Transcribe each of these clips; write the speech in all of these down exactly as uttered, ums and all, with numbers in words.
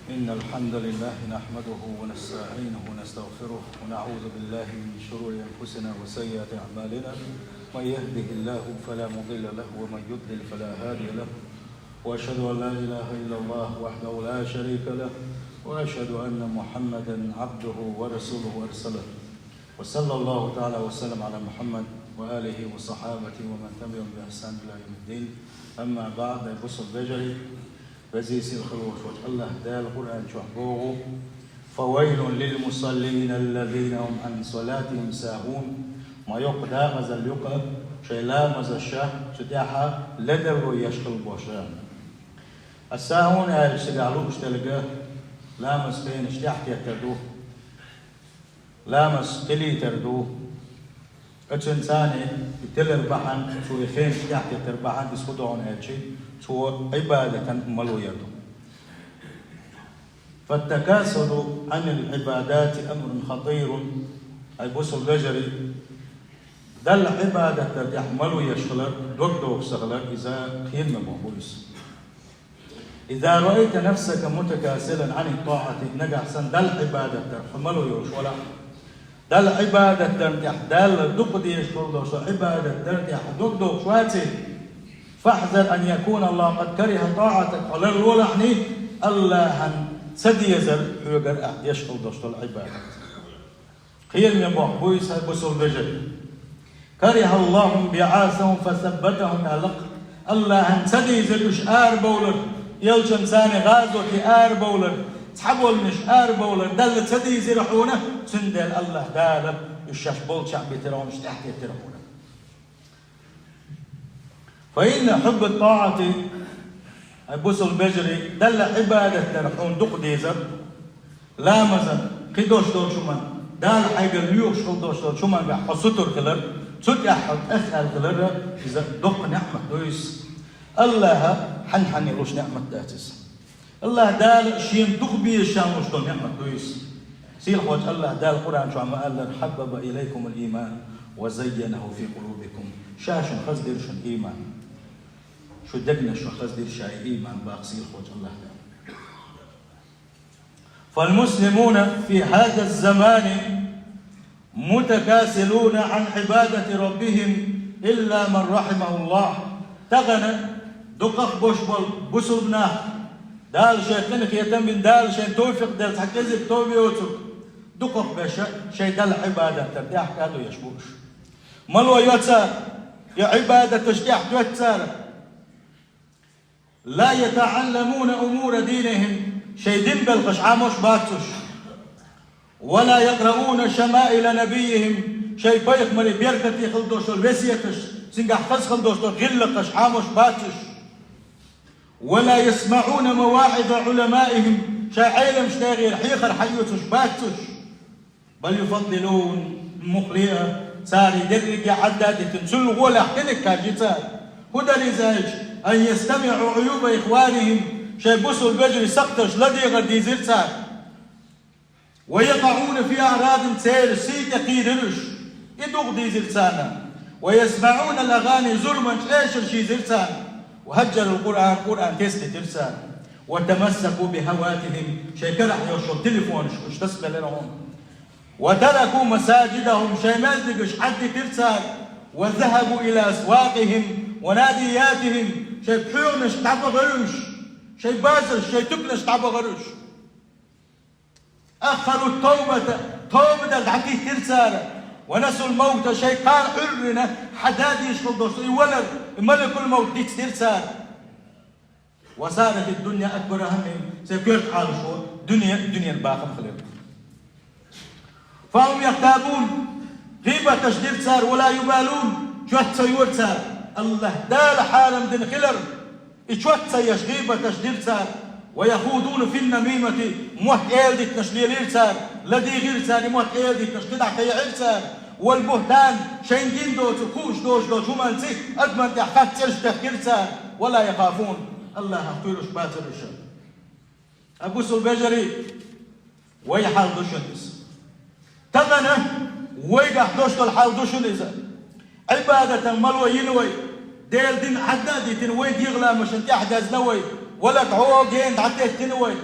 إن الحمد لله نحمده ونستعينه ونستغفره ونعوذ بالله من شرور أنفسنا وسيئات أعمالنا. من يهده الله فلا مضل له ومن يضلل فلا هادي له. وأشهد أن لا إله إلا الله وحده لا شريك له. وأشهد أن محمدا عبده ورسوله أرسله. وصلى الله تعالى وسلم على محمد وآله وصحابته ومن تبعهم بإحسان إلى يوم الدين. أما بعد، أي бусалба вежарий, везий-сийлахь волчу АллахӀа Дала Къуръан чохь боху: «فويل للمصلين الذين هم عن صلاتهم ساهون». Ма йоккха декъазалла ю-кх шайн ламазаша, цу тӀехь ледарло еш хилла болчара. Ас-саахӀун аьлча цигахь лууш дерг ламазан хенаш тӀаьхьатеттар ду, ламаз хилийтар ду. Оцунна царна и тилар бахьана, цо и хенаш тӀаьхьатеттар бахьана, иза хӀун ду аьлча, цо Ӏибадатан мало яр ду. «فالتكاسل عن العبادات أمر خطير». Ай бусалба вежарий, Далла Ӏибадат дар тӀехь мало еш хилар, дог дохуш ца хилар, иза кхераме боху иза. «إذا رأيت نفسك متكاسلا عن الطاعة», нагахь санна Далла Ӏибадат дар хьо мало йолуш валахь, Далла Ӏибадат дарна тӀехь, Далла дукха дезаш хила долуш долу Ӏибадат дарна тӀехь дог дохуш вацахь, «فاحذر أن يكون الله قد كره طاعتك», хьо ларлолахьний, АллахӀан ца дезар хьоьгара ахь деш хила долуш долу Ӏибадат. Кхераме боху иза, бусалба вежарий. «كره الله انبعاثهم فثبتهم», аьлла-кх. АллахӀан ца дийзира уьш арабовлар, элчанца гӀазоте арабовлар, цхьаболнаш арабовлар Далла ца дийзира хьуна, цундела АллахӀа Дала уьш шаьш болчохь битира хьуна, уьш тӀаьхьатеттира хьуна. «فإن حب الطاعة», ай бусалба вежарий, Далла Ӏибадат дар хьуна дукха дезар, ламазан, кхидолуш долчу хӀуман, Дала хьайгара лоьхуш хила долуш долчу хӀумангахь хьо сутара хилар, цу тӀехь хьо тӀехъаьлла хилар, иза доккха неӀмат ду иза. АллахӀа хьан-хьанна луш неӀмат дац иза. АллахӀа Дала Шена дукха безаш шен луш долу неӀмат ду иза. Сийлахьчу АллахӀа Дала Къуръан чохь ма-аллара: «حبب إليكم الإيمان وزينه في قلوبكم». Ша шуна хаза дира шуна ийман. Шун дегнаш чу хаза дира Ша ийман, боху сийлахьчу АллахӀа Дала. «فالمسلمون في هذا الزمان متكاسلون عن عبادة ربهم إلا من رحمه الله». Тахана дукхах болуш болу бусалба нах, Дала шайн къинхетам бина, Дала шайн товфикъ делла цхьа кӀезиг тов йоцург, дукхах беша шайн Далла Ӏибадат дар тӀехь кӀадо еш бу уьш. Мало йо цара, и Ӏибадаташ тӀехь доьтту цара. «لا يتعلمون أمور دينهم», шайн дин белхаш Ӏамош бац уьш. «ولا يقرؤون شمائل نبيهم», шайн пайхамаре беркате хила долуш долу весеташ, цуьнгахь хаза хила долуш долу гӀиллакхаш Ӏамош бац уьш. «ولا يسمعون مواعظ علمائهم», шайн Ӏеламчу дегӀера хьехар хьаоьцуш бац уьш. «بل يفضلون», мухлиа, цара дерриге Ӏадда а дитина, цул гӀолехь къинхетам бу цара. ХӀун дара иза аьлча, «أن يستمعوا عيوب إخوانهم», шайн бусалба вежарий сакхташ ладегӀар дийзира цара. «ويقعون في أعراضهم», церан сий тӀе кхийрира уьш. И дукха дийзира царна. «ويسمعون الأغاني», зурманчу эшарш йийзира царна. «وهجروا القرآن», Къуръан тесна дитира цара. «وتمسكوا بهواتفهم», шайн карахь йолуш йолу телефонаш уьш тасабелира хьуна. «وتركوا مساجدهم», шайн маьждигаш Ӏаддитира цара. «وذهبوا إلى أسواقهم ونادياتهم», шайн пхьоьханаш дӀабахара уьш, шайн базарш, шайн туьканаш дӀабахара уьш. «أخروا التوبة», тоба дан дӀатиттира цара. «ونسوا الموت», шайн кхана Ӏуьйранна хьан дадийш хила долуш и валар, и малакул-мовт дицдира цара. «وصارت الدنيا أكبر همهم», церан коьрта Ӏалашо дуьне, дуьненан бахам хилира. «فهم يغتابون», гӀийбаташ дира цара, «ولا يبالون», чот ца йора цара, АллахӀа Дала хьарам дина хилар, и чот ца еш гӀийбаташ дира цара. «ويخوضون في النميمة», мотт-эладитанаш лелийра цара, ладийгӀира цара и мотт-эладитанаш, кхидӀа кхайаьира цара. «والبهتان», шайна дин доцург, хууш доцуш долчу хӀуманца адаман тӀехь хатта цӀераш техкира цара. «ولا يخافون», АллахӀах кхоьруш бацара уьш. Ай бусалба вежарий, вай хьал ду шуна иза. Тахана вайгахь долуш долу хьал ду шуна иза. Ӏибадатан мало йина вай, Делан дин Ӏадда а дитина, вай дегӀан ламазашна тӀаьхьадезна вай, валат гӀо гена дӀатеттина вай.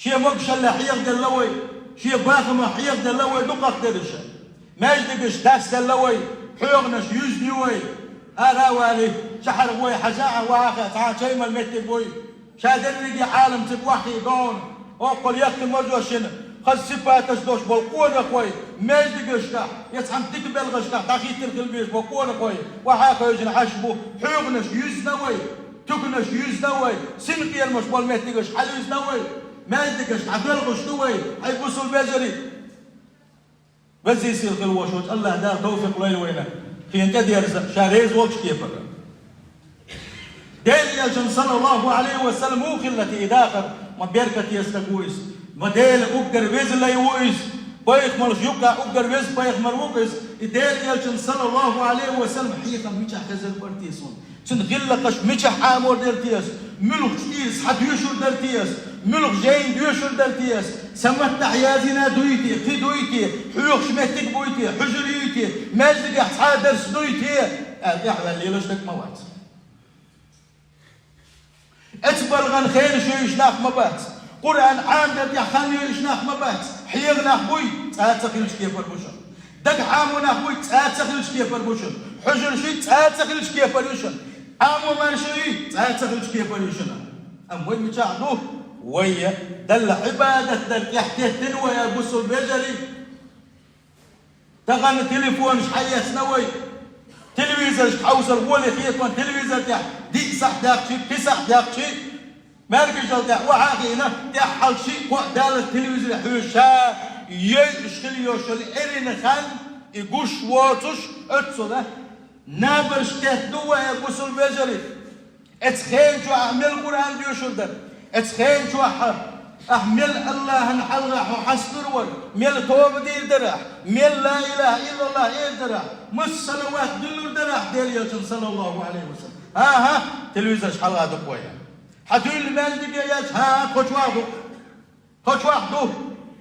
Шен могашалла хьехаделла вай, шен бахамах хьехаделла вай дукхахдераш. Маьждигаш дасталла вай, хьоьгӀанаш юзна ю вай. Ара а валий, шахьарах вай хьажа а ваха, цхьа чай мала меттиг вай. Ша дерриге Ӏалам цига ваххий догӀун, оккхул яхкин мазошина, хаза сипаташ долуш болу къонахой, маьждигашкахь, я цхьана дика белхашкахь дӀахӀиттина хила безаш болу къонахой, вахьа хевшина Ӏаш бу, хьоьгӀанаш юзна вай. Туьканаш юьзна вай, синкъерамаш болу меттигаш хьалъюьзна вай, маьждигаш дӀабоьлхуш ду вай, хьай бусул вежарий. Везий сийлахь хила волуш волчу АллахӀ Дала товфикъ лойла вайна, шена тӀедерза, ша реза волчу кепара. Делан Элчан, саллаллаху Ӏалайхи ва саллам, ву хилла те и дахар, ма беркате стаг ву иза, ма Делан уггар веза лай ву иза, пайхамарш юкъа уггар веза пайхамар ву иза, и Делан Элчан, саллаллаху Ӏалайхи ва саллам, хьехам мичахь хезар бара те суна? Цуьнан гӀиллакхаш мичахь Ӏамор дара те ас? Муьлхачу тӀера схьа доьшур дара те ас? Муьлха жайна доьшур дара те ас? Сан маттахь язйина дуй те, кхин дуй те, хьоьхуш меттиг буй те, хьуьжар юй те, маьждигехь цхьа а дарс дуй те? Аьлла, тӀаьхьаваьлла лелаш дага ма вац. Эцбарган хенаш йойуш нах ма бац. Къуръан Ӏамадар тӀехь хан йойуш нах ма бац. Хьеха нах буй, цӀа ца хилча кепар бу шуна. Дага Ӏамо нах буй, цӀа ца хилча кепар бу шуна. Хьуьжарш юй, цӀа ца хилча кепар ю шуна. Ӏамо марша юй, цӀа ца хилча кепар ю шуна. Амма вай мичахь ду? Вай Далла Ӏибадат дар тӀехь теттина вай, ай бусул вежарий. Тахана телефонаш хьаэцна вай. Телевизоршка хьовсар гӀоле хетон, телевизор тӀехь диъ сахьт даьккхичи, пхи сахьт даьккхичи, маьркӀажал тӀехь охьа а хиъна, тӀаьххьалчу шиъ-кхоъ даллалц телевизоре хьоьжуш, ша йойуш хила йолуш йолу эрина хан и гуш воцуш, оццула набарш тетта ду вай, ай бусул вежарий. Эцу хенан чохь ахь мел Къуръан доьшур дара? Эцу хенан чохь ахь мел АллахӀан хьалха хьо хьастур вара? Мел тоба дийр дара ахь? Мел ла илаха иллаллах эр дара ахь? Маса салават дуьллур дара ахь Делан Элчанна, саллаллаху Ӏалайхи ва саллам? ХӀан-хӀа, телевизорш хьалха ду-кх вай. Хьан дуьйна маьждиге яц? ХӀан-хӀа, тхо чохь ду-кх. Тхо чохь ду,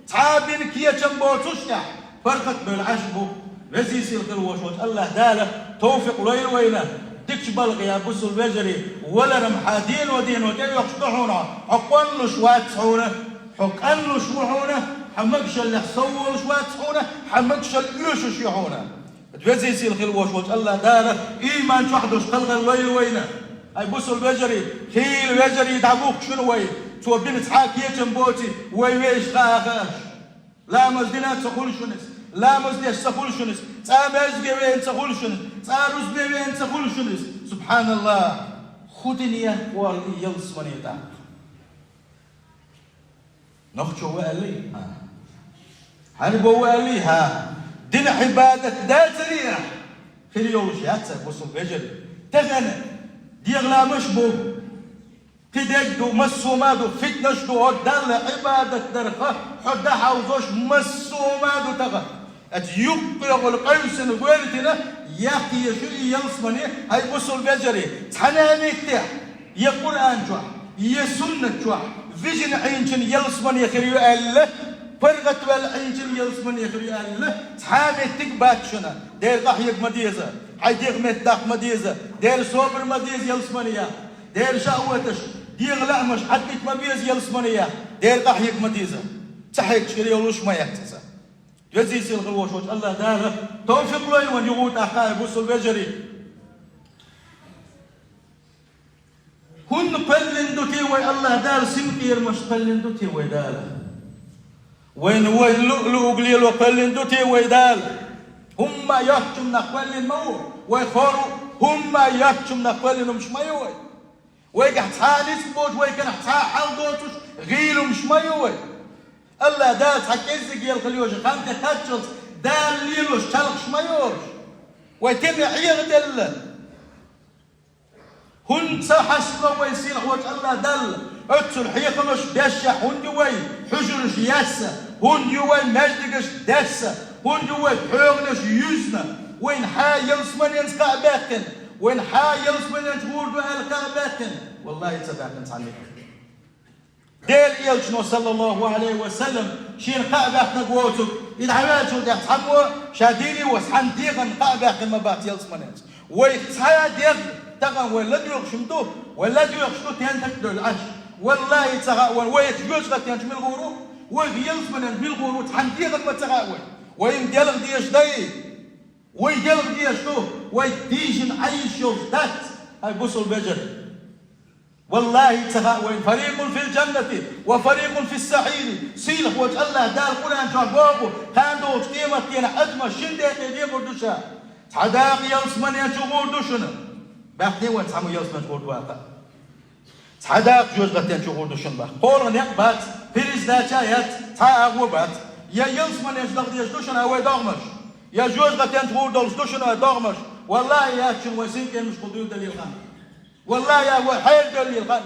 цхьа а бина кечам боцуш тӀехь, паргӀат бевлла Ӏаш бу. Везий сийлахь хила волуш волчу АллахӀ Дала товфикъ лойла вайна, дикачу балхе, ай бусул вежарий, валарам хьан дено-дено тӀеоьхуш ду хьуна, хьо къанлуш вац хьуна, хьо къанлуш ву хьуна, хьан могашаллех сов волуш вац хьуна, хьан могашалла оьшуш ю хьуна. Везий сийлахь хила волуш волчу АллахӀ Дала ийман чохь долуш кхалхар лойла вайна. Ай бусул вежарий, хийла вежарий дӀабухкучунна вай, цо бина цхьа а кечам боций, вай вешан хаа хаа аша. Ламаз дина ца хуьлу шуна иза, ламаз деш ца хуьлу шуна иза, цкъа маьждиге веана ца хуьлу шуна иза, цкъа рузбане веана ца хуьлу шуна иза. СубхьаналлахӀ! ХӀун дина яхкъорла и ялсамане тӀаккха? Нохчо ву аьллий? ХӀа. Хьарбо ву аьллий? ХӀа. Дина Ӏибадат дацарий ахь? Хир йолуш яц, ай бусул вежарий. Тахана дегӀламаш бу, кхидерг ду, массо а ма ду, фитнаш ду, хӀо Далла Ӏибадат дарх хьо дӀахьовзош массо а ма ду тахана. Аса юккъехула къевсина гӀоьртина, яхъеш ю и ялсамане, хӀай бусул вежарий, цхьана а меттехь, я Къуръан чохь, я суннат чохь, вижина Ӏийначун ялсамане хир ю аьлла, паргӀатваьлла Ӏийначун ялсамане хир ю аьлла, цхьа а меттиг бац шуна, дера къахьега ма деза, хьайн дегӀ меттадаккха ма деза, дера собар ма деза ялсаманех, дера шахӀваташ, дегӀан лаамаш хьадита ма беза ялсаманех, дера къахьега ма деза. Ца хьегча хир йолуш ма яц иза. Везий сийлахь хила волуш волчу АллахӀ Дала товфикъ лойла вайна юха тӀаккха, ай бусул вежарий. ХӀунда кхоьллина ду те вай АллахӀ Дала, синкъерамаш кхоьллина ду те вай Дала? Вайна вай луъ-луъург лело кхоьллина ду те вай Дала? ХӀумма а йоккхачунах кхоьллина ма ву, вай хӀора а хӀумма а йоккхачунах кхоьллина хӀумаш ма ю вай. Вайгахь цхьа а ницкъ боцуш, вайгахь цхьа а хьал доцуш гӀийла хӀумаш ма ю вай. АллахӀ Дала цхьа кӀеззиг елхала йоша хан тӀе кхаччалц Дала лелош чхьалхаш ма йолуш. Вай тӀе ма Ӏехаделла. ХӀунда ца хьастало вай сийлахь волчу АллахӀ Далла? Оццул хьехамаш бешшехь хӀунда ю вай хьуьжарш яьсса? ХӀунда ю вай маьждигаш даьсса? ХӀунда ю вай пхьоьгӀанаш юьзна? Вайна хьан ялсаманенца кхаъ баьккхина? Вайна хьан ялсаманенца гӀур ду аьлла кхаъ баьккхина? Валлахи, ца баьккхина цхьанне а. Делан Элчано, саллаллаху Ӏалайхи ва саллам, шена кхаъ баьккхинарг воцург, и дӀаваьллачул тӀаьхьа цхьаммо ша дийне а вац, цхьана дегӀана кхаъ баьккхина ма бац ялсаманенца. Вай цхьа а дегӀ тахана вай ладоьгӀуш ма ду, вай ладоьгӀуш ду тентакъ девлла Ӏаш. Валлахьи, ца хаьа вайна, вай жоьжахатен чу мила гӀур ву, вай ялсаманен чу мила гӀур ву, цхьан дегӀан ма ца хаьа вайна. Вайна делха дезаш дай, вай делха дезаш ду, вай дийшина Ӏа йиш йолуш дац, хӀай бусалба вежарий. Валлахьи, ца хаьа вайна: «Фарикъун фил джаннати ва фарикъун фис саӀири». Сийлахь волчу АллахӀ Дала Къуръан чохь боху: «Кхана долчу къематдийнахь адамаш шина декъе декъур ду ша. Цхьа дакъа ялсаманен чу гӀур ду шуна». Баьхкинехь вайна цхьаммо ялсаманен чу гӀур ду ваха. Цхьа дакъа жоьжахатен чу гӀур ду шуна баха. КхоалгӀа некъ бац, передача яц, цхьа а агӀо бац. Я ялсаманен чу даха дезаш ду шуна вай догӀмаш, я жоьжахатен чу гӀур долуш ду шуна вай догӀмаш. Валлахьи, яц шуна вай синкемаш кху дуьйладалийла хан. Валлахьи, я вай хьерадаллийла хан.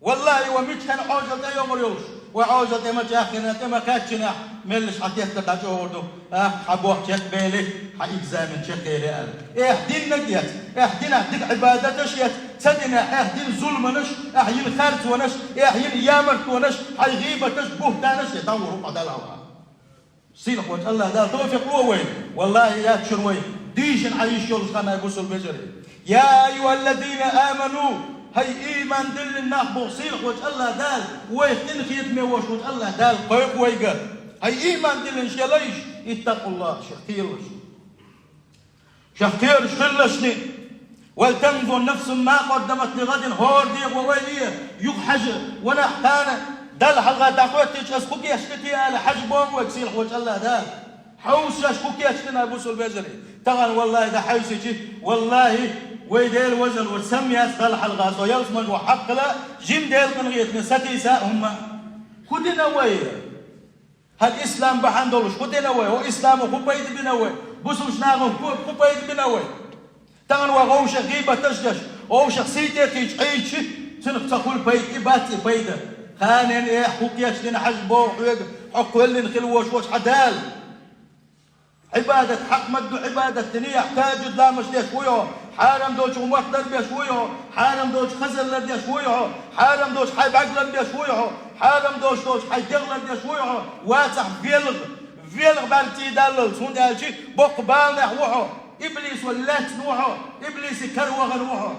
Валлахьи, вай мичхьана Ӏожалла тӀе йогӀур йолуш. Вай Ӏожалла тӀе ма чӀагӀдина, тӀе ма кхаьччинехь, меллаша хьан тетта дӀачӀогӀур ду. Ахь, хьан бохча чекхбели, хьан экзамен чекхъели аьлла. Эхь, диннаг яц, эхь, динахь дика Ӏибадаташ яц, ца динехь, эхь, дина зуламанаш, ахь, йина харцонаш, эхь, йина ямартонаш, хьайн гӀийбаташ, бухӀтанаш я, дӀагӀур ву къа Далла хьалха. Сийлахь волчу АллахӀ Дала тавфикъ ло вайна. Валлахьи, яц шуна вай дийшина Ӏа йиш йолуш хан, хӀай бусалба вежарий. «Я айюхаллазина аману», хӀай ийман диллина нах, боху сийлахь волчу АллахӀ Дала, вайх къинхетаме волуш волчу АллахӀ Дала кхойкху вайга. ХӀай ийман диллинарш, хӀай лайш, «иттакъуллахӀ», шух кхералаш. Шух кхераш хилалаш шуна. «Валтанзур нафсун ма къаддамат ли гӀадин», хӀора дегӀо вай юха хьажа, ванах кхана, Далла хьалха дӀахӀоьттича, ас хӀун кечдо те аьлла, хьажа боху вайга сийлахь волчу АллахӀ Дала. Хьовса шаьш хӀун кечдина, бусалба вежарий. Тахана, валлахьи, дӀахьовсича, валлахьи, вай Дела везан ву, сам яц Далла хьалха со ялсамане ваха хьакъ хила, жима Делан къинхетаме сатийса а хӀумма а. ХӀун дина вай? ХӀара ислам бахьана долуш хӀун дина вай? ХӀун исламо хӀун пайда бина вай? Бусалба нахана хӀун, хӀун пайда бина вай? Тахана вай вовшах гӀийбаташ деш, вовшах сий тӀе кхийча Ӏийча, цунах ца хуьлу пайда, и бац и пайда. Кханенна, эхь, хӀун кечдина хьажа боху хьоьга, хьо кхоьллина хила волуш волчу хьан Дала. Ӏибадат хьакъ ма ду, Ӏибадат динехь, тахӀажжуд ламазаш деш вуй хьо, хьарам долчух мотт ларбеш вуй хьо, хьарам долчу хазалла лардеш вуй хьо, хьарам долчу хьайн бӀаьрг ларбеш вуй хьо, хьарам долуш долчу хьайн дегӀ лардеш вуй хьо, вацахь велха, велха бӀаьрг цӀий даллалц, хӀунда аьлча боккха баланехь ву хьо, иблисо лаьцна ву хьо, иблисан кара вахана ву хьо.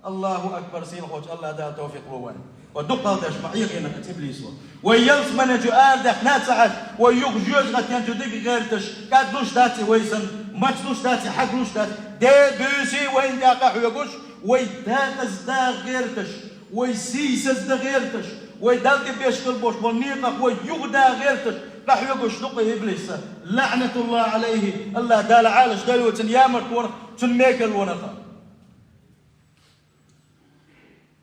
АллахӀу акбар, сийлахь волчу АллахӀ Дала тавфикъ ло вайна. Ва дукхах дерш ма Ӏехийна кхин иблисо. Вай ялсаманен чу арадаьхна а ца Ӏаш, вай юха жоьжахатен чу дика гӀерташ, кӀадлуш дац и вай санна, мацлуш дац и, хьаглуш дац. Де буьйсий вайна тӀехь къахьоьгуш, вай декъаза даха гӀерташ, вай сийсаза дан гӀерташ, вай Далла тӀе беш хила болуш болу некъах вай юха даха гӀерташ, къахьоьгуш ду-кх и иблис. ЛаӀнатуллахӀи Ӏалайхи, АллахӀ Дала Ӏалаш дойла цуьнан ямартонах, цуьнан мекарлонах.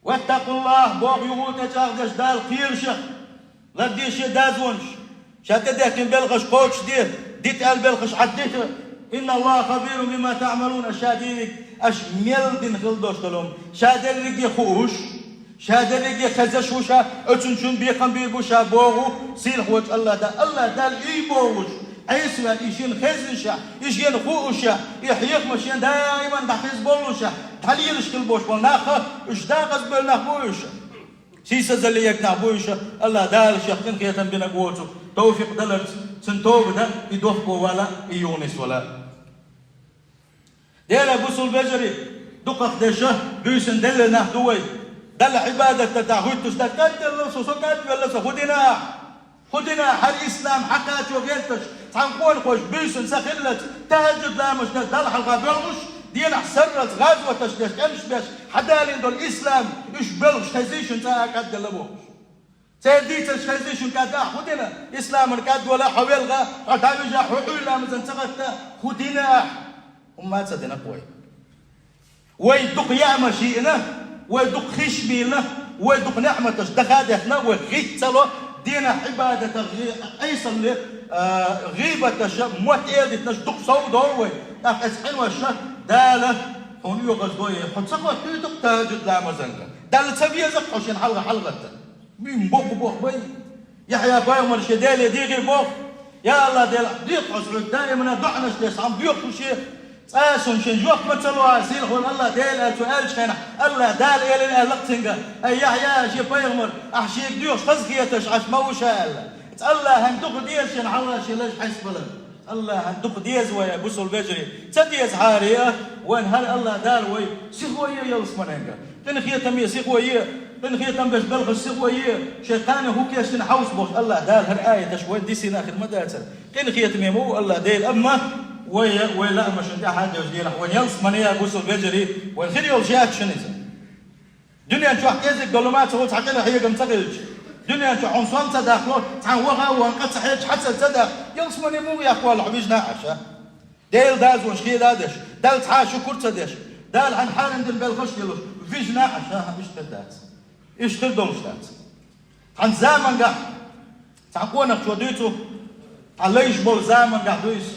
«ВаттакъуллахӀ», боху юха тӀечӀагӀдеш, Далла кхераш, лардеш шен дозанаш, ша тӀедехкина белхаш кхочушде, дита аьлла белхаш Ӏаддита. «ИнналлахӀа хабирун бима таӀмалун», аша дийриг, аша мел дина хила долуш долу хӀума, ша дерриге хууш, ша дерриге хезаш ву ша, оцунчун бекхам бийр бу ша боху сийлахь волчу АллахӀ Дала. АллахӀ Дала и бохуш, Ӏеса ваьлла, и шена хезнашехь, и шена хуушехь, и хьехамаш шена даиман дӀахеза боллушехь, дӀалелаш хила болуш болу нах, уьш декъаза болу нах бу уьш. Сийсазалле егна нах бу уьш, АллахӀ Дала шех къинхетам бинарг воцург, тавфикъ даларца, цуьнан тоба дан, и дохко вала, и юха нисвала. Дела, бусулба вежарий, дукхах дерш, буьйсанна делла нах ду вай. Далла Ӏибадат дан тӀехь хӀуьттуш дан, кӀадвелла со, со кӀадвелла со, хӀун дина ахь? ХӀун дина ахь хӀара ислам хьакхачо гӀерташ, цхьана къонахоша буьйсанна са хиллалц, тахӀажжуд ламазаш деш, Далла хьалха боьлхуш, денахь сарралц гӀазоташ деш, тӀемаш беш, хьадалийна долу ислам, уьш боьлхуш хезий шуна цкъа а кӀадделла бохуш? Церан дийцарш хезний шуна кӀадда ахь хӀун дина? Исламан кӀадвала хьо велха, хьо дӀавижа, хьо Ӏуьйра ламазан ца гӀатта, хӀун дина ахь? ХӀумма а ца дина-кх вай. Вай дукха яамаш йиъна, вай дукха хиш бийна, вай дукха неӀматаш даха а дехна, вай гӀиц ца ло, динан Ӏибадатах гӀи-, Ӏийсалле, а, гӀийбаташа, мотт эладитанаш дукха сов а довлу вай. ТӀаккха аса къиношна, Дала, хьуна оьгӀаздой, хьо ца хӀоттуьйту-кх тахӀажжуд ламазанга. Далла ца веза-кх хьо шен хьалха хьалагӀатта. Мин боккха боху бай. Яхьъя пайхамар шен Деле дийгӀий боху: «Я АллахӀ Дела, дехьа хьо хьоьга даимана доӀанаш деш, хьан доьхуш шен цкъа а шен жоп ма ца ло, сийлахь волу АллахӀ Дела», аьлла, цо аьллачу хенахь, АллахӀ Дала элира аьлла-кх цуьнга: «Ай, Яхьъя, шен пайхамар, ахь шега доьхуш хазахеташ Ӏаш ма ву ша», аьлла. Цкъа АллахӀана дукха деза шен хьалха шен лайш хьесапалар. АллахӀана дукха деза вай, бусулба вежарий. Ца деза хьаре а, вайн хӀара АллахӀ Дала вай сихо е ялсаманенга. Къинхетаме сихо е. Къинхетам беш белхаш сихо е, шоай кхана хӀу кечдина хьовса бохуш АллахӀ Дала хӀара аяташ вайна дисина хир ма дацара. Къинхетаме ма ву АллахӀ Дела, амма вай, вай лаамашна тӀаьхьа девза дийнахь вайна ялсамане я, бусалба вежарий, вайна хир йолуш яц шуна иза. Дуьнен чохь кӀезиг долу ма ца хуьлу, цхьа къинхьегам ца хилча. Дуьнен чохь хьуна сом ца дахло, цхьана ваха а вахана къа ца хьеча, хьацар ца даха, ялсамане муха яккха валахь вижина Ӏаш, а? Делан дозанаш хеда а деш, Далла цхьа а шукур ца деш, Дала хьайна хьарам дина белхаш а лелош, вижина Ӏаш, а, иштта хир дац. Иштта хир долуш дац. Цхьана замангахь цхьана къонахчо дуьйцу, цхьа лайш болу замангахь ду иза.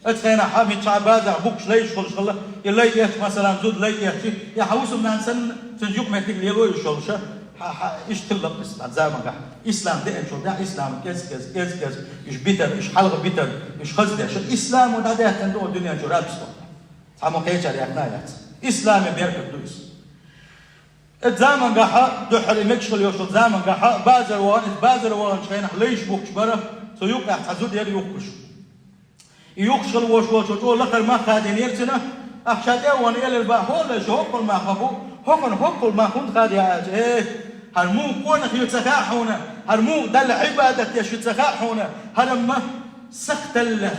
Оцу хенахь хьан мичахь базахь буккаш лайш хуьлуш хилла, и лай эцча, масалан, зуда лай эцча, я хьан хӀусамнана санна, цуьнан юкъаметтиг лело йиш йолуша, хьан, хьан иштта хилла иза цхьана замангахь. Ислам деанчул тӀаьхьа ислам кӀез-кӀез, кӀез-кӀез, уьш битар, уьш хьалха битар, уьш хаза деш. Исламо дӀадаьхкина ду дуьнен чу рабство. Цхьаммо кхечара яхна а яц. Исламе беркат ду иза. Эцу замангахьа, дуьххьара и мегаш хила йолчу замангахьа, базар вахана, иза базар ваханчу хенахь лайш бухкуш бара, цу юккъехь цхьа зуда яра юхкуш. И юхкуш хила волуш волчо чӀогӀа лакхара мах хадийнера цуьнан, ахча тӀе а вахана элира бах: «ХӀоллаш, хӀоккхул мах ма бу, хӀокхуьнан хӀоккхул мах хӀунда хадъяьлча, э, хӀара муха къонах ю ца хаьа хьуна, хӀара муха Далла Ӏибадат деш ю ца хаьа хьуна, хӀара ма сакхталлех,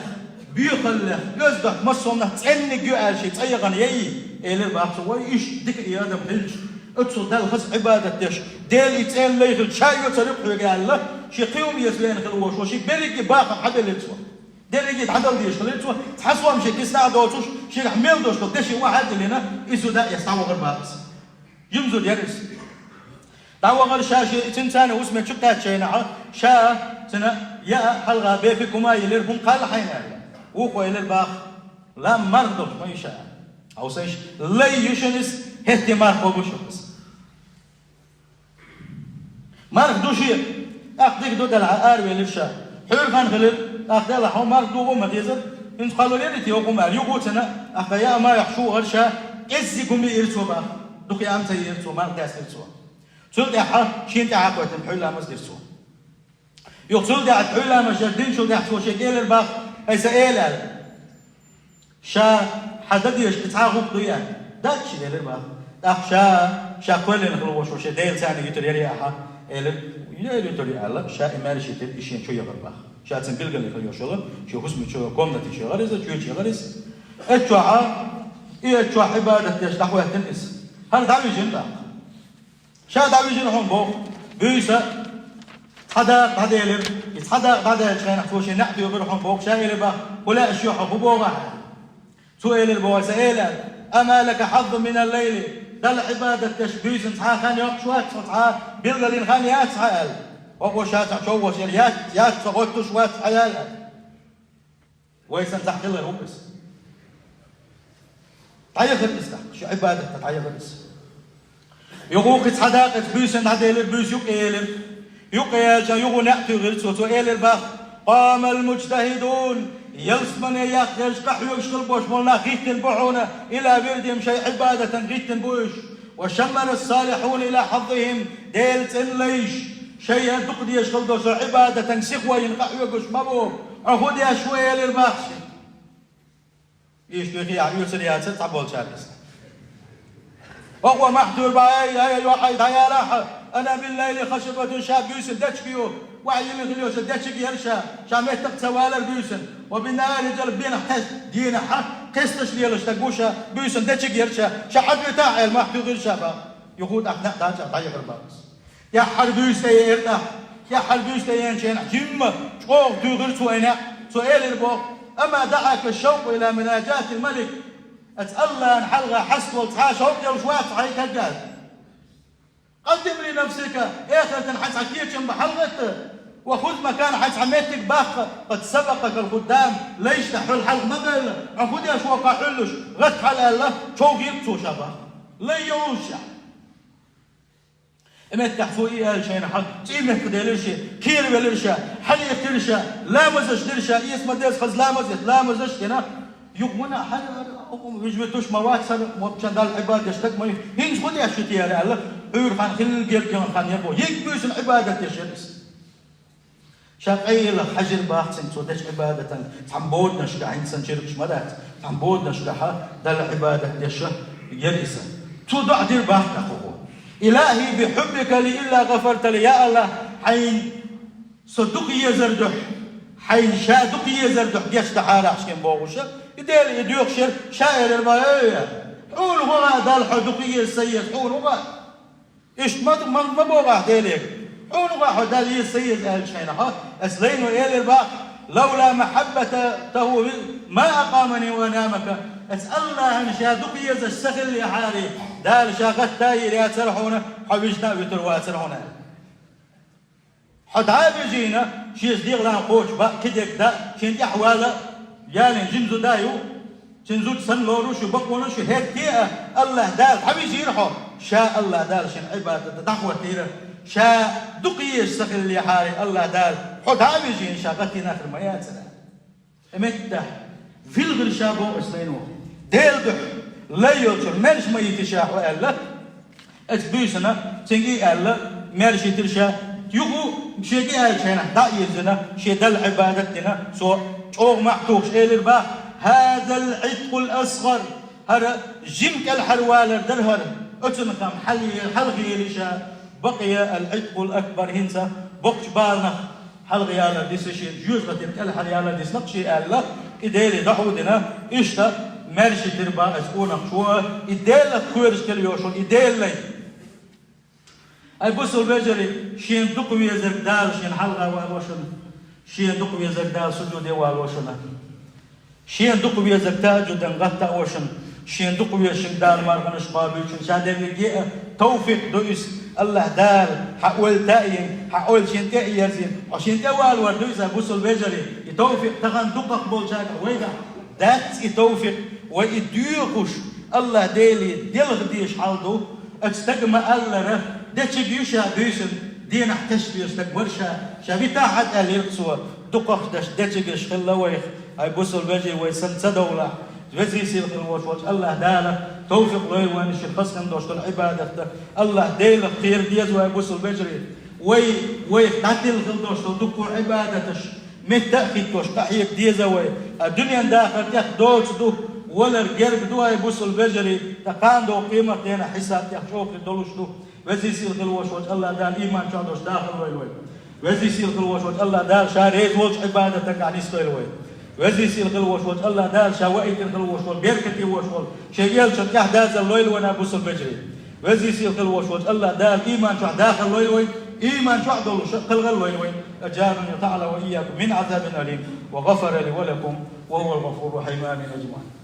боьхаллех, оьзда массо а хӀуманах цӀенниг ю аьлла шен цӀа яхана яй», — элира бах цо. Вай, иштта дика и адам хилча, оццул Далла хаза Ӏибадат деш, Делан и цӀена лай хилча, ша йоцар ю-кх хьоьга аьлла, шен кхин хӀума эца веана хила волуш, шен берриге бахам хьабелира цо. Дерриге дӀадала дезаш хилира цо, цхьа сом шен киснахь а доцуш, шегахь мел долуш долу деши охьа а диллина, и зуда а эцна дӀавахара бах иза. Жима зуда яра иза. ДӀавахара ша шен, цуьнан царна хӀусаме чу кхаьчча хенахь, ша цуьнан яа хьалха бепиг хӀума а йиллира, хӀума кхалла хьайна аьлла. Вукхо элира бах: «Ла, марха долуш ма ю ша». Хьовсийша, лай ю шуна иза, хӀетте марха ма бу шуна иза. Марха ду шен, тӀаккха дика ду делахь, аравелира ша. Хьуьйра хан хилира, тӀаккха делахь, хьо марха дугӀу ма дезара, хӀинца кхоллалур яра те хӀокху хӀума аьлла, юха а цуьнан, тӀаккха яа ма яхь шу вахара ша, кӀеззиг хӀума йиира цо бах, дукха яа ма ца йиира цо, марха даьстира цо. Цул тӀаьхьа шена тӀаьхьа кхоьттина хьуьйла ламаз дира цо. Юха цул тӀаьхьа хьуьйла ламаз яра динчул тӀаьхьа цо шега элира бах: «Ай сан эла», — аьлла. «Ша хьан дан дезаш и цхьа а гӀуллакх дуй?» — аьлла. «Дац», — шен элира бах. ТӀаккха ша, ша кхоьллина хила волуш волу шен Дела царна юьтур яра ахьа, элира, яра юьтур ю аьлла, ша и маьрша йитира, и шен чу яхара бах. Ша цуьнан билгал хила йолуш йолу, шен хӀусаме чу комнате чу яхара иза, чоьчу яхара иза. Эццу чохь, и эццу чохь Ӏибадат деш дӀахӀоьттина иза. ХӀара дӀавижина тӀаккха. Ша дӀавижина хьуна боху, буьйса цхьа дакъа дӀаделира, и цхьа дакъа дӀадаьллачу хенахь, цо шен неӀ туьйхира хьуна боху, ша элира бах: «ХӀун лаьа шу хьо, хӀун боху ахьа?» Цо элира боху: «Сан эла, ама лака хьаззун минал лайли, Далла Ӏибадат деш буьйсанна цхьа а хан йоккхуш вац хьо, цхьа а билгалйина хан яц хьан?» — аьлла. Вокхо ша цхьа човхош яра: «Яц, яц, со гӀоттуш вац хьан», — аьлла. Вай санна цхьаъ хилар ву иза. ДӀаяхара иза тӀаккха, шен Ӏибадатах дӀаяхара иза. Юха вукху цхьа дакъа эцна буьйсанна дӀаделира, буьйса юккъе елира. Юккъе яьлча, юха неӀ туьйхира цо, цо элира бах: «Къамал муджтахӀидун, ялсамане яккха дерш къахьоьгуш хила болуш болу нах гӀиттина бу хьуна, ила вирдихӀим, шайн Ӏибадатан гӀиттина бу уьш. Ва шаммара ссалихьуна ила хьаззихӀим, Делан цӀена лайш шайн дукха дезаш хила долчу Ӏибадатан сихо йина къахьоьгуш ма бу. Хьо хӀун деш ву?» — элира бах шен. Иштта юьхе ахь оьцур яцара цхьаболчара иза. Вокхо махьтуьйра бах: «Ай, ай, ай, йохьай, дӀаяла ахьа, ана биллайли хашибатун, ша буьйсанна дечиг ю». Вахьа йиллина хила йолуш дечиг яра ша, ша меттах а ца валара буьйсанна. Ва биннахӀари риджалун, бенах кхес-, дийнахьа кхесташ лелаш стаг ву ша, буьйсанна дечиг яра ша, ша хьадуьйтахьа аьлла, махьтуьйхира ша бах. Юха тӀаккха неӀ даьлча дӀаяхара бах иза. ТӀаьххьара буьйса тӀееара тӀаккха. ТӀаьххьара буьйса тӀееанчу хенахь жимма чӀогӀа туьйхира цо и неӀ. Цо элира боху: «Ама даӀака шшавкъу ила мунаджатил малик». Аса АллахӀна хьалха хьаста волу цхьа а шовкъ йолуш вац хьайн каггара. «Къаддим ли нафсика, эхартан хьан цхьа кечам бан хьалагӀатта. Ва хуз макана, хьан цхьа меттиг баккха, къад сабакъакал худдам, лайшна хьол хьалха ма гӀевлла, хьо хӀун деш ву кху хьуьллуш, гӀатта хьала», — аьлла, човхийра цо ша бах. Лай йолуш ша. И меттехь цо и аьлла шайна хьан цӀий меттахделира шен, кхеравелира ша, хьалаэттира ша, ламазаш дира ша, эца ма-дезза хаза ламаз эцна, ламазаш а дина. Юха вана хьан, хӀокху вижа витуш ма вац хьан, воккхачан Далла Ӏибадат деш стаг ма ю. ХӀинца хӀун деш ю те аьлла, Ӏуьйра хан хилла герга яхана хан яра боху. Ерриг буьйсанна Ӏибадат деш яра иза. Ша къайлаха хьаьжира бах цуьнга, цо дечу Ӏибадатан цхьана боданашкахь, хӀинца санна чиркхаш ма дац, цхьана боданашкахь Далла Ӏибадат деш яра иза. Цо доӀа дира бах тӀаккха хӀокхо. إلهي بحبك لي إلا غفرت لي, я АллахӀ, хьайна со дукха езар духьа, хьайна ша дукха езар духьа гечдахьара ахь шен бохуша, и Дела и доьхуш яра, ша элира ма, эй, хьуна гӀо гӀа Далла хьо дукха еза, са еза, хьуна гӀо гӀа. Иштта ма, ма, ма боху ахь Делега. Хьуна гӀо хьо Далла еза, са еза аьллачу хенахь, ас лайно элира бах, لولا محبته ما أقامني أنامك. Ас АллахӀана ша дукха езаш ца хиллехьара, Дала ша гӀатта а йийр яцара хьуна, хьо вижна а вуьтур вацара хьуна. Хьо дӀа а вижийна, шеца дегӀан кхочуш бакъ кхидерг дан, шен тӀехь вала, ялин жимзу да ю, цуьнан зуда санна лоруш ю, бакъонаш ю, хӀетте а АллахӀ Дала дӀавижийра хьо, ша АллахӀ Дала шен Ӏибадат дӀахӀоттийра, ша дукха езаш ца хиллехьара, АллахӀ Дала хьо дӀа а вижийна, ша гӀаттийна хир ма яцара. Меттахь, вилгӀира ша боху ас лайно. Делан дуьхьа лай йолчуьра маьрша ма йитира ша хьо аьлла. Аса буьйсана, цуьнга и аьлла, маьрша йитира ша. Юха шега и аьллачу хенахь дӀа а йирзина, шен Далла Ӏибадат а дина, со чӀогӀа мах тухуш элира бах, هذا العتق الأصغر. ХӀара жима кӀелхьарвалар дара хӀара. Оцунах-м хьал-, хьалхийра ша. بقي العتق الأكبر, хӀинца боккхачу баланах хьалха ялар дисна шен, жоьжахатин кӀелхьарвалар дисна шен аьлла, и Деле дӀахьо а дина, иштта маьрша йитира бах аса къонахчо, и Делах кхоьруш хила йолуш волу и Делан лай. Ай, бусалба вежарий, шена дукха везарг Дала шена хьалха вало шуна, шена дукха везарг Дала сужуде вало шуна. Шена дукха везарг тахӀажжудан гӀатта а вошуна, шена дукха везарг Дала марханаш кхобуьйтуш шуна, ша дерриге а тавфикъ ду иза. АллахӀ Дала хьан ойла таийна, хьан ойла шен тӀе а ерзийна, хьо шен тӀе валор ду иза, бусалба вежарий. И тавфикъ тахана дукхах болчаьргахь вайгахь дац и тавфикъ, вай и доьхуш, АллахӀ Деле делха дезаш хьал ду. Аса стага ма-аллара, дечиг ю ша буьйсанна, дийнахь тешна веза стаг вара ша, ша витахь а тӀаьллира цо, дукхахчу дешан дечигаш хилла вайх, ай бусалба вежарий, вай санна ца довлахь. Везий сийлахь хила волуш волчу АллахӀ Дала тавфикъ лойла вайна шен хазахетта долуш долу Ӏибадатна. АллахӀ Делах кхера деза вай, бусалба вежарий. Вай, вайх дӀатилла хила долуш долу дуккха Ӏибадаташ метта а хӀиттош къахьега деза вай. А дуьненан дахар тӀех доцу ду, валар герга ду, ай бусалба вежарий, ткъа кхана догӀу къематдийнахь хьисап тӀех чӀогӀа хир долуш ду. Везий сийлахь хила волуш волчу АллахӀ Дала иман чохь долуш дахар лойла вай. Везий сийлахь хила волуш волчу АллахӀ Дала ша реза волчу Ӏибадатагахь нисдойла вай. Везий сийлахь хила волуш волчу АллахӀ Дала ша ваийтина хила волуш волу, беркате волуш волу шен элчан тӀаьхьадазалла лойла вайна, бусалба вежарий. Везий сийлахь хила волуш волчу АллахӀ Дала иман чохь дахар лойла вай, иман чохь долуш кхелхар лойла вай. أجارني الله تعالى وإياكم من عذاب أليم وغفر لي ولكم وهو الغفور الرحيم. آمين أجمعين.